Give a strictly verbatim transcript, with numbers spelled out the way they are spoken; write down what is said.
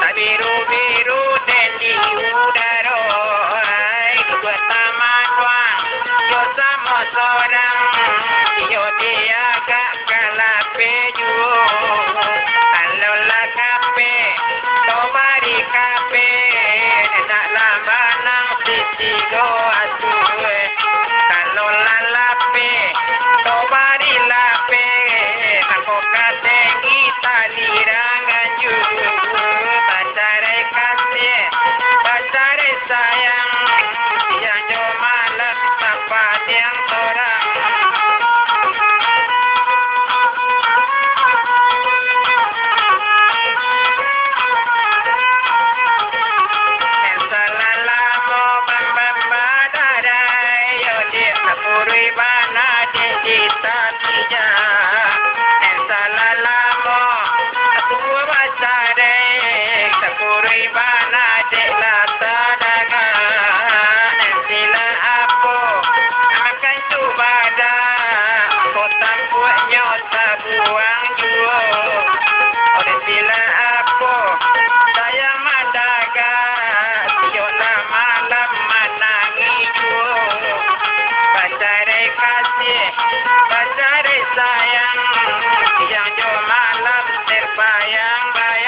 Biru-biru den di udaro, ai, duo tamanuang, yo samo sorang, iyo diagak ka lapeh juo. Kalau lah kapeh, to bari kapeh, nak lah manang sitigo asuh. Kalau lah lapeh, to bari lapeh, mako ka tenggi tali rangan juo. Bacarai kasiah, bacarai sayang, siang jo malam sapadiang sorang. Salalamo bambam badarai, yo dek tapuruik bana dek di tapinyo. Salalamo atuo bacarek, tapuruik bana dek lah tadaga. Sila apo makan tu badak, ko tampuaknyo sabuang juo. Oleh sila apo sayang mandagak, siok lah malam manangih juo. Bacarai kasiah, bacarai sayang, siang jo malam terbayang-bayang.